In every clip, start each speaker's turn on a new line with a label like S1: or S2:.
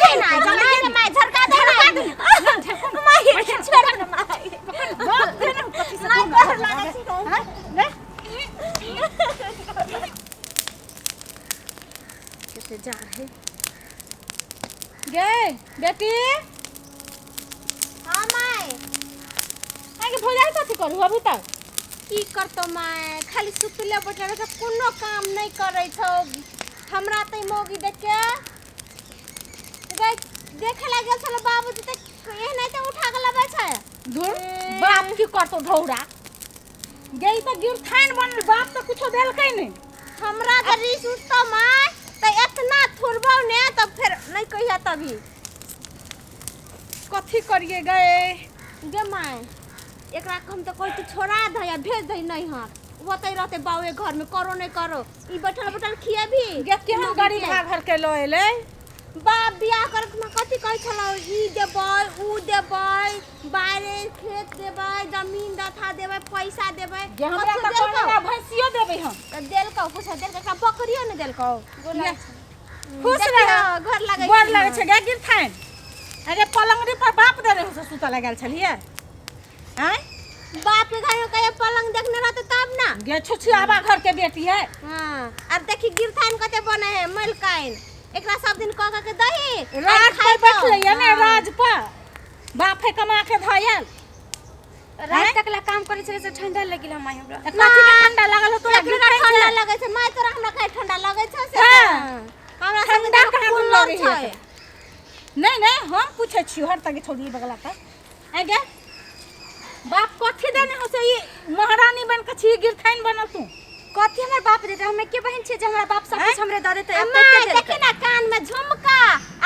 S1: दे ना माय माय झरका दे ना माय छोड़ ना माय माय गोर लागै छी।
S2: कते जा रहे
S3: गे बेटी।
S1: हाँ माय।
S3: आगे भौजाई कथी करू अभी तक?
S1: की करतौ माय, खाली सुतले बैठल रहै छै, कोनो काम नहि करै छौ। हमरा तऽ ई मौगी देख के गै देखे ला गेल छलो बाबूजी तऽ एहने तऽ उठा के लबै छै।
S3: धुर बाप की करतौ ढौरा गे, ई तऽ गिरथाइन बनल, बाप तऽ कुछो देलकै नहि।
S1: हमरा अगर रीस उठतौ माय तऽ एतना थुरबौ ने तऽ फेर नहि कहिया तभी।
S3: कथी करिए गए
S1: गे माय, एकरा के हम तऽ कहै छी छोड़ा दही आ भेज दही नैहर, ओतै रहतै बाउए घर में, करो नहि करो, ई बैठल बैठल खिएबही।
S3: गे केहन गरीब घर के लऽ एलै।
S1: बाप बियाह कर के कथी कहै छलौ, ई देबै ऊ देबै, बाहरे खेत देबै, जमीन दथा देबै, पैसा देबै।
S3: गे हमरा
S1: कथी
S3: तऽ
S1: देलकौ?
S3: कहने भैंसियो देबै हम।
S1: तऽ देलकौ कुछो? देलकौ एकरा बकरियो नहि देलकौ।
S3: ले, खुश
S1: देखियौ,
S3: रह।
S1: गोर लगै
S3: गोर
S1: छी।
S3: लगै छै गे गिरथाइन। अरे पलंगड़ी पर बाप दे रहे से सुतऽ लगल छलियै आँय?
S1: बाप के घर में कहियो पलंग देखने रहते तब ना।
S3: गे छुछियाबा घर के बेटी है।
S1: हाँ, अब देखी गिरथाइन कते बने है मलकाइन, एकरा सब दिन कह कह के दही
S3: राज पर बैठले है ने, राज पर बाप है कमा के धयल।
S2: रात तक ला काम करे छले से ठंडा लग गेल माय हमरा।
S3: कथी के ठंडा लागल हो तोरा?
S1: एकरा
S3: गिरथाइन
S1: ठंडा
S3: छै?
S1: लगै छै माय तोरा? हमरा काहे ठंडा लगै छै से?
S3: हाँ।
S1: हमरा सब
S3: ठंडा कहाँ
S1: कूलर
S3: लगै है?
S1: छै।
S3: नहीं नहीं, हम पूछे छियो हर तक छोड़ी बगला तक। आ गे बाप कथी देने हो से ई महारानी बन के छी गिरथाइन बनल तू?
S2: कथी हमर बाप देते? हम के बहन छियै जे हमरा बाप सब कुछ हमरे दऽ देते?
S1: आ माय देखी ना कान में झुमका,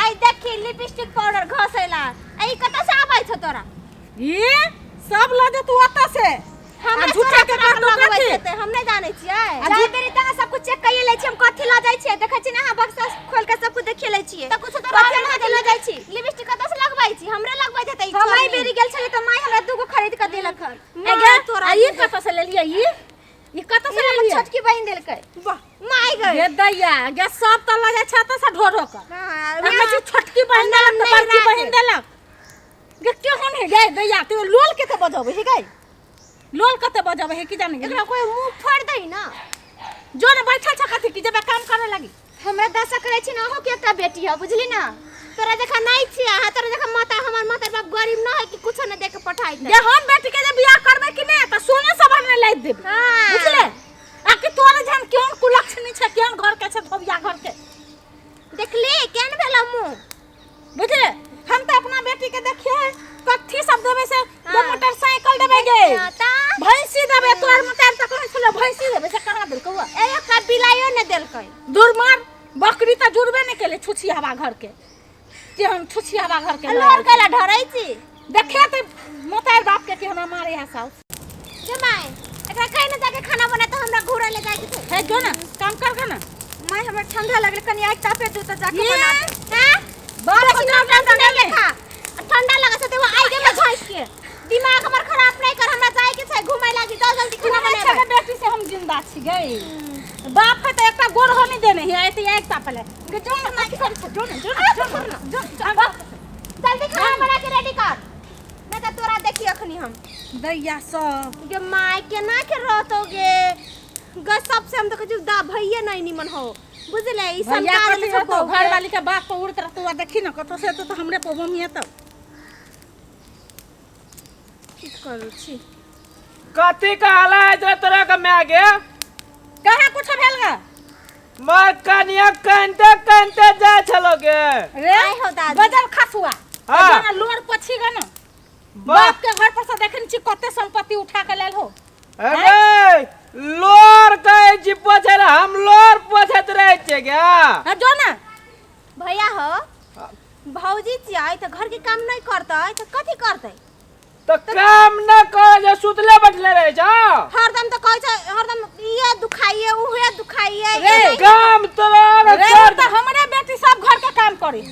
S1: आई देखी लिपस्टिक पाउडर घसेला, ई कतऽ से आबै छौ तोरा?
S3: ई सब लऽ जेतू ओतऽ से।
S1: हमरा
S3: आ झूठा के
S1: चोरा चोरा
S3: करतौ
S1: लगबै
S3: कथी?
S1: छै ते हम नहि जानै छियै।
S2: जाय बेरी तऽ अहाँ सब कुछ चेक कइए लै छियै, हम कथी लऽ जाइ छियै देखै छी ने, अहाँ बक्सा खोल के सब कुछ देखिए लै छियै।
S1: तऽ कुछो तोरा
S2: कथी हम कथी लऽ जाइ छी?
S1: लिपस्टिक कतऽ से लगबै छी? हमरे लगबै छै तऽ ई
S2: हम एहि
S1: छोड़नी।
S2: बेरी गेल छलियै तऽ माय हमरा दूगो खरीद कऽ देलक हन।
S3: ए गे,
S1: माय तोरा
S3: आ ई कतऽ से लेलियै? ई कतऽ से
S2: ई हमर
S3: लेलियै?
S2: छोटकी बहिन देलकै।
S1: वाह माय गई।
S3: गे दैया गे, सब तऽ लऽ जाइ छै एतऽ से ढो ढो कऽ।
S1: हाँ,
S3: आ कहै छी छोटकी बहिन देलक तऽ
S1: नहि
S3: बड़की
S1: राख।
S3: बहिन देलक। गे केहन है गे दैया, तू लोल के तऽ बजबै हे गे, लोल कते बजबै हे की जाने गेली।
S1: एकरा कोई मुंह फोड़ दही ना।
S3: जो ने बैठल छ कथी की जेबे काम करे लागी?
S2: हमरा दशा करै छी ने, अहूँ के एकटा बेटी है बुझली ना।
S1: तोरा जखा नहीं छियै, हाँ तोरा जखा माता हमर माता बाप गरीब न है कि कुछो न दे के पठाई।
S3: जे हम बेटी के जे बियाह करबै कि नहि तऽ सोने सब ने लाइट देबै।
S1: हाँ।
S3: बुझले आ कि तोरे जहन केहन कुलक्षणी छै, केहन घर के छै धोबिया घर के।
S1: देखली केहन भेल मुंह?
S3: बुझले हम तऽ अपना बेटी के देखिए कथी सब देबै से
S1: हाँ।
S3: मोटरसाइकिल देबै गे,
S1: हाँ, ता
S3: भैंसी देबै। तोहर मोटार तऽ कहै छलै भैंसी देबै, से कहाँ देलकौ?
S1: ए एकटा बिलाइयो न देलकै।
S3: दूर मार, बकरी तऽ जुड़बे नहि केलै छुछियाबा घर के, केहन छुछियाबा घर के।
S1: लोर कैला ढरै छी?
S3: देखे तऽ मोतार बाप के कि हमरा मारे है साउस।
S1: जमाई एकरा कहि न जाके खाना बना तऽ हमरा घूरे ले जाके छै।
S3: हे जो ना काम कर गे ना।
S2: माय हमरा ठंडा लगल, कनी आगि तापे दू तऽ जाके
S3: ये।
S2: बना।
S1: हैं
S3: बाप
S1: बेसी
S3: को
S1: नाम
S3: नाम
S1: नहीं
S3: नहीं
S1: देखा, ठंडा लगे छै ते वो आइ के झाँस के दिमाग हमर खराब नहीं कर, हमरा जाय के छै घुमै लागी, जाओ जल्दी खाना
S3: खाना
S1: बनेबै।
S3: बनेबै बेटी से हम जिंदा छी गई, बाप है तऽ एकटा गोर हो नहीं देने है, एते आगि तापले गे। जो ना की करै छै, जो ना जो ना जो ना जो जो,
S1: जल्दी खाना बना के रेडी कर, नहीं तऽ तोरा देखी अखनी हम।
S3: दैया सब
S1: गे माय केना के रहतो गे गे, सबसे हम तऽ कहै छी दा भैये नहीं निमन हो बुझले, ई
S3: भैया
S1: संस्कार
S3: कथी
S1: सब
S3: रहतो? घर वाली के बाप पर उड़त रहतो आ देखी ना कतो से तो हमरे पर मम्मी हेतौ।
S1: की करू छी?
S4: कथी कहला है जे तोरा के माय गे?
S3: कहाँ कुछ भेल गा?
S4: माय कनिया कनते कनते जाइ छलो गे।
S3: रे
S1: आइ हो दादी।
S3: बजल खसुआ।
S4: हाँ।
S3: जना लोर पछी गा ना बाप के घर पर से देखन छी कते संपत्ति उठा के लेल हो।
S4: अरे लोर कहै छी पोछै लए, हम लोर पोछैत रहै छियै गे।
S3: हाँ जो ना।
S1: भैया हो, भौजी छियै तऽ घर के काम नहीं करतै तऽ कथी करतै?
S4: तऽ काम न कर जे सुतले बैठले रहै छौ।
S1: हरदम तऽ कहै छै हरदम इहे दुखाइए उहे दुखाइए।
S3: रे,
S4: काम तोरा
S3: रे
S4: कर।
S3: तऽ हमरे बेटी सब घर के काम करी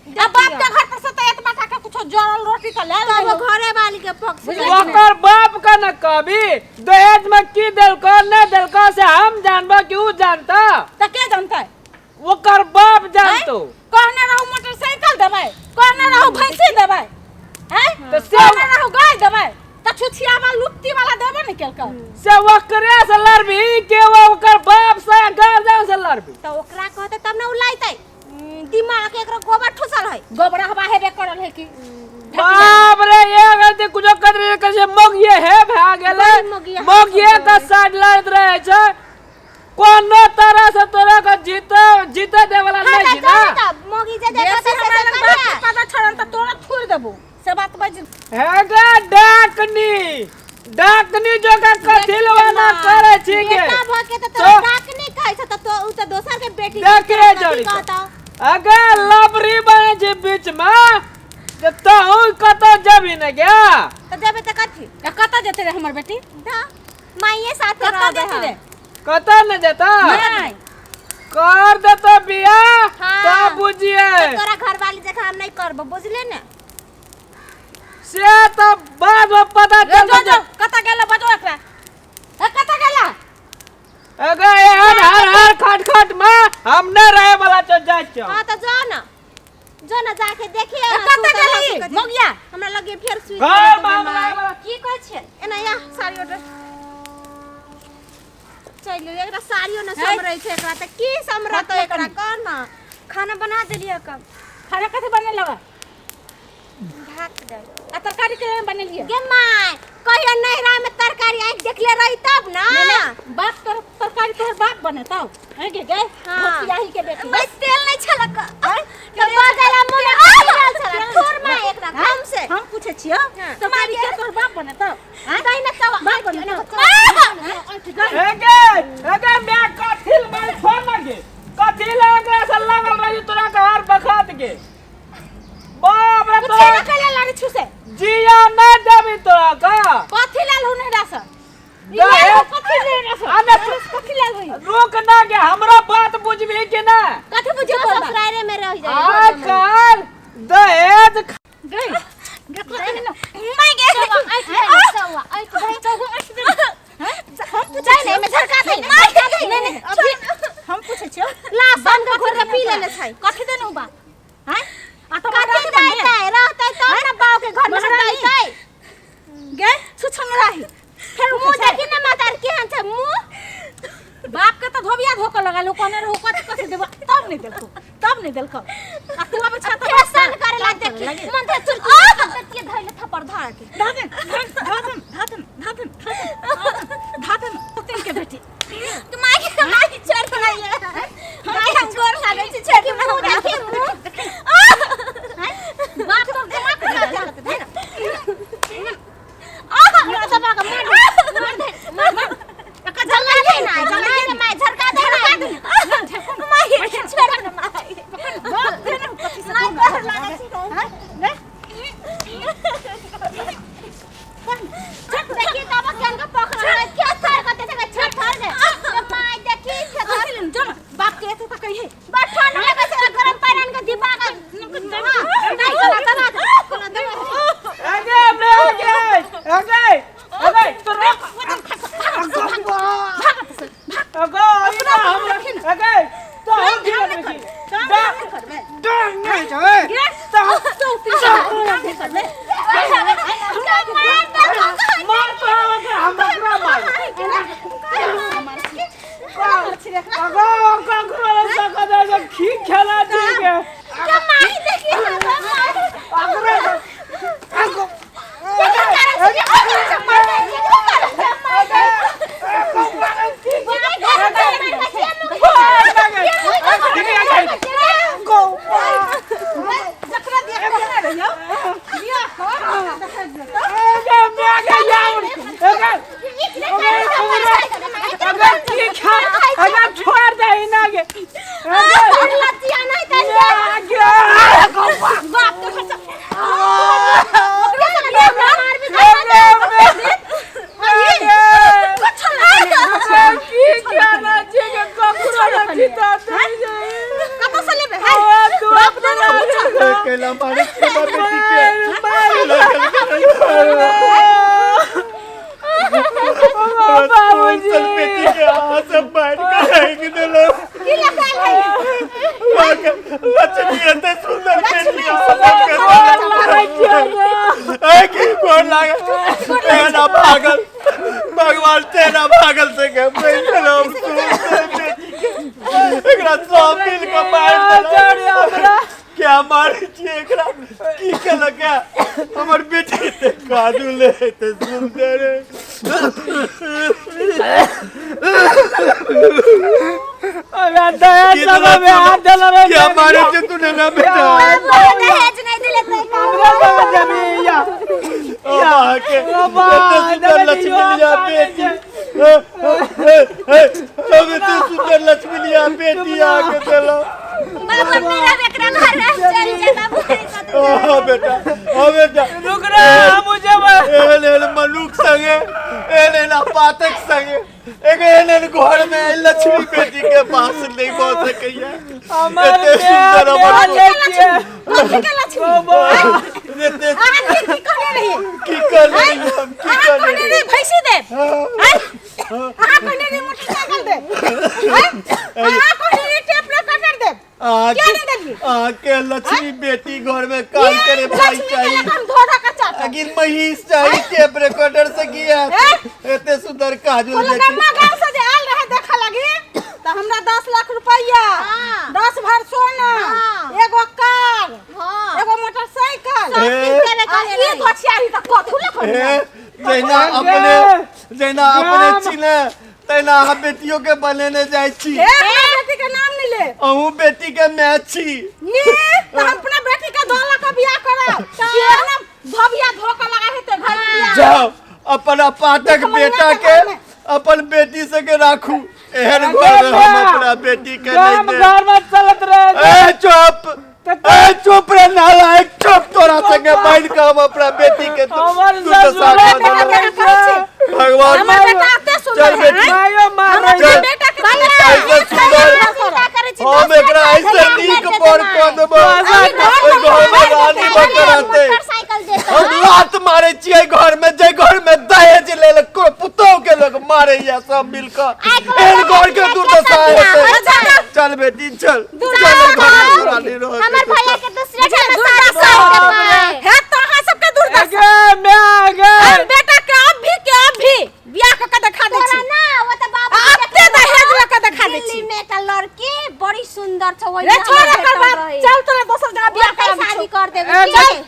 S3: आ बाप के घर पर से तऽ एतबा टाका कुछो जरल रोटी तऽ ले
S1: तब
S3: लेहो।
S1: घरे वाली के पक्ष
S3: बुझलियै?
S1: ले।
S4: ओकर बाप के न कहबी दहेज में की देलको न देलको से हम जानबो कि ऊ जानता?
S3: तऽ के जानतै?
S4: ओकर बाप जानतो।
S3: कहने रहू मोटरसाइकिल देबै कहने रहू भैंसी देबै हैं
S4: तऽ से
S3: कहने रहू गाय देबै तऽ छुछियावा लुत्ती वाला देबे ने केलकै
S4: से ओकरे से लड़बी के ओकर बाप से गार्जियन से लड़बी
S1: तऽ ओकरा कहते तब ने उ लाइतै दिमाग एकरो गोबर ठुसल है
S3: गोबरा हवा हेबे करल है की
S4: बाप रे एक गलती कुछो कर रहे कैसे मगिए हे भए गेलै
S1: बड़ी मगिया
S4: मगिए के साइड लड़ैत रहै छै कोनो तरह से तोरा के जीते जीते दे वाला
S1: हाँ
S4: नहीं
S1: तऽ
S4: छी
S1: जाउ
S4: ना
S1: ने तब मौगी जे जे
S3: बेसी
S1: कहतै से
S3: हमरा
S1: से
S3: लग बाप
S1: करिहे
S3: के पता छड़न तऽ तोरा थोड़ देबो से बात बाज
S4: हे गे डाकनी डाकनी जोका कथी लवाना करे छी गे
S1: बेटा भऽ के तऽ तोरा
S4: तो-
S1: डाकनी कहै छै तऽ तो उ तऽ दोसर के बेटी
S4: देख रे
S1: कथी
S4: जड़ी
S1: कहतौ
S4: अगर लबरी बने छै बीच में तऽ तहु कतऽ जबी ने गे
S1: तऽ देबै तऽ कथी
S3: आ कतऽ जेतै रे हमर बेटी
S1: तऽ माइये साथे
S3: कतऽ
S1: रहबै
S3: जेतै रे
S1: हम।
S4: कतऽ ने जेता
S3: नहि
S4: कर देतो बियाह
S1: हाँ।
S4: तब बुझिए
S1: तऽ तोरा घरवाली जकाँ हम नहि करबो बुझले ने
S4: से तऽ बाद में पता
S3: रे जो
S4: चलतै
S3: जो कतऽ गेला बजो एकरा ए कतऽ गेला
S4: अगर एहन हर हर खट खट में हम नहीं रहे वाला चल जाइ छौ
S1: हाँ तऽ जाओ ना जो ना जाके देखिए
S3: ए, कतऽ गेली मगिया
S1: हमरा लगे फेर सुई
S4: घर में हम रहे वाला
S1: की कहै छियै एना या साड़ी ऑर्डर चलि एकरा साड़ियो न समरै छै एकरा तऽ की समरतै एकरा कह न
S2: खाना बना देलियै कब
S3: खाना कथी बनेलौ
S2: भात दालि
S3: आ तरकारी के बनेलियै
S1: गे माय कहियो नैहरा में तरकारी आँखि देखले रही तब ना
S3: बाप तोर तरकारी तोहर बाप बनेतौ हैं गे गे
S1: हाँ।
S3: भोसियाही के बेटी
S1: मैं तेल नहीं छलक तो बगला मुंह में तेल छलक थोड़ माय एकरा कम से
S3: हम पूछे छियो
S1: हाँ।
S3: तरकारी के तोहर बाप बनेतौ हैं
S1: तै न तब
S3: बाप बनेतौ
S4: एगे एगे मैं कथिल मैं छोड़ ना गे कथिल एकरा से लागल रही तोरा के हर बखत के बाप रे
S3: कुछ
S4: तोरा
S3: ना कले लागे छु से
S4: जिया ना देबी तोरा का
S3: कथी लाल हो नहीं रास
S4: दहेज
S3: कथी ले रास
S4: अरे
S3: कथी लाल होई
S4: रुक ना गे हमरा बात बुझबी कि ना
S3: कथी बुझे
S1: जो
S3: तोर बात
S1: ससुरारे में रह जाए
S4: आज काल दहेज
S3: गई देखो तनी ना
S1: मैं गे सवा ऐठ जाय ने में झरका दे
S3: नहीं नहीं अभी हम पूछे छियो
S1: ला संग घोर के पी लेने छै
S3: कथी देनु बा हैं आ तो
S1: कथी दैतै रहतै तब ने बाप के घर में
S3: महारानी।
S1: दैतै
S3: गे छुछन राही फेर
S1: मुंह देखी ने मातार केहन छै मुंह
S3: बाप के तो धोबिया धोके लगल कहने रहू कथी कथी देबो तब नहीं देलको तब नहीं देलको आ तू अब छा
S1: फेर सन करे ला देखी मन ते चुरकी के धइले थप्पड़ धर के
S3: धादन धादन धादन धादन धादन धादन तीन के बेटी
S1: तू माय के माय छोड़ दे माय हम गोर लागै छी छोड़ के मुंह देखी मुंह
S3: बाप तो दिमाग खराब कर
S1: आह दबा के मार मार दे मार मार झरका दे ना झरका दे माय झरका दे ना माय छोड़ दे माय
S3: बाप दे ना कथी से
S1: माय गोर लागै छी देखी तब केन के पकड़ के थर के देखे छठ थर दे माय देखी
S3: कथी जो बाप के एते तक है
S1: बड़ ठंड लगे छै गरम पानि के दिमाग नहीं चला दबा दे
S4: एगे मैं गे एगे एगे तोरा अगो ई ना हमरा एगे तो हम की करबै छी डांग नहीं छै तो मार तोरा ओकरा हम ओकरा मार अगो ककरो सकत है खी खेला छी के अगरे अगो
S3: जकरा दिया कहने रहियो बियाह कर
S4: एगे मैं गे यार एगे अगर छोड़ दे ना गे
S3: बाप के खर्चा कतऽ से लेबै है
S5: कैला मारे छी हमर बेटी के बाबूजी बेटी के अहाँ सब मारि के राखि देलहुँ लक्ष्मी एते सुंदर बेटी लागे एना भागल भगवान तेना भागल से के बैठल हम सुनते बेटी के एकरा सब मिल के मार देलक। क्या मारै छियै एकरा की केलक है हमर बेटी ते काजू ले ते सुनते रे
S4: अबे दया सब अबे हाथ देला रे
S5: क्या मारे छे तूने ना बेटा
S2: बाबू दहेज नहीं दिले तो
S4: हमरा सब जमी या
S5: ओ माँ के
S4: बाबा,
S5: एते सुंदर लक्ष्मी लिया बेटी हम एते सुंदर लक्ष्मी लिया बेटी आके देला
S2: बाबू हम नहीं रहबे एकरा घर में चल जा बाबू
S5: ओ बेटा ओ बेटा
S4: रुक रे हम जब
S5: एहन एहन मनुख संगे एहन एहन अपातक संगे एक एहन एहन घर में लक्ष्मी बेटी के पास नहीं भऽ सकैया
S4: हमर
S5: एते सुंदर हमर
S3: कथी के लक्ष्मी
S5: एते
S3: अहाँ की की कहने रहियै
S5: की करले हम की
S3: अहाँ कहने
S5: करले
S3: रहियै भैंसी देब अहाँ कहने रहियै मोटरसाइकिल देब अहाँ कहने रहियै टेप रिकॉर्डर देब
S5: अहाँके
S3: किया नहीं देलियै?
S5: अहाँके लक्ष्मी बेटी घर में काम करे भाई
S3: लक्ष्मी के
S5: चाही
S3: लग हम धो धो के चाटब
S5: अगिन महीष चाही टेप रिकॉर्डर से किया एते सुंदर काजल बेटी
S3: कोलगम्मा गांव से जे आयल रहे देखे लगी तऽ हमरा 10 लाख रुपया
S1: हाँ।
S3: 10 भर सोना
S1: हाँ।
S3: एगो कार
S1: हाँ
S3: एगो मोटरसाइकिल
S1: सब चीज देबे
S3: आ
S1: कहने
S3: ई
S1: रही।
S3: घोसियारी तऽ कथू ले
S5: हे जहिना अपने जहिना अपने छी ने तहिना अहाँ बेटियों के बनेने जाइ छी
S3: हे अपना बेटी के नाम नहीं ले
S5: अहूँ बेटी के माय छी
S3: नी तऽ हम अपना बेटी के 2 लाख के बियाह करब किया ना धोबिया धो के लगा हेतै घर में बियाह
S5: जाओ अपन अपातक
S3: महीना
S5: बेटा
S3: के
S5: के
S3: घर में।
S5: अपन बेटी से के राखू एहन घर में हम अपना बेटी के नहीं
S4: गाम
S5: देब
S4: घर में चलत रहे
S5: ए चुप ए चुप रे नालायक चुप तोरा संगे बैठ के हम अपना बेटी के तू
S4: हमर
S5: तू तो
S4: ससुर
S5: साथ
S3: बेटा
S5: दे
S3: के कहै छी
S5: भगवान
S3: हमर बेटा एते सुंदर
S5: चल
S3: है
S5: बेटी।
S4: मायो मार
S3: हमर
S5: चल।
S3: बेटा के
S5: ऐसे सुंदर
S1: चिंता करै छी
S5: हम एकरा ऐसे नीक बर कऽ देबै ओहि घर में रानी बनकर रहतै
S1: मोटरसाइकिल देतौ
S5: हम लात मारे छियै घर में जे घर में दहेज लेल पुतोह के लोग मारैया सब मिल कऽ एहन घर के दुर्दशा हेतै चल बेटी चल चल घर में रानी रहतै
S1: हमर भैया के दूसरे घर में शादी कर देबै
S3: हे तो अहाँ सबके दुर्दशा
S4: गे my गे
S3: हम बेटा के अब भी के अब भी बियाह कऽ के देखा दै
S1: तोरा
S3: छी
S1: ना वो तऽ बाबू
S3: आ अपने दहेज लऽ के देखा दै
S1: दिल्ली
S3: छी
S1: में एकटा लड़की बड़ी सुंदर छौ ओहि
S3: रे छोड़ एकर बात चल तोरा दोसर जगह बियाह
S1: बियाह
S3: करा
S1: शादी
S3: दै
S1: कर देबै
S4: ए,
S1: की?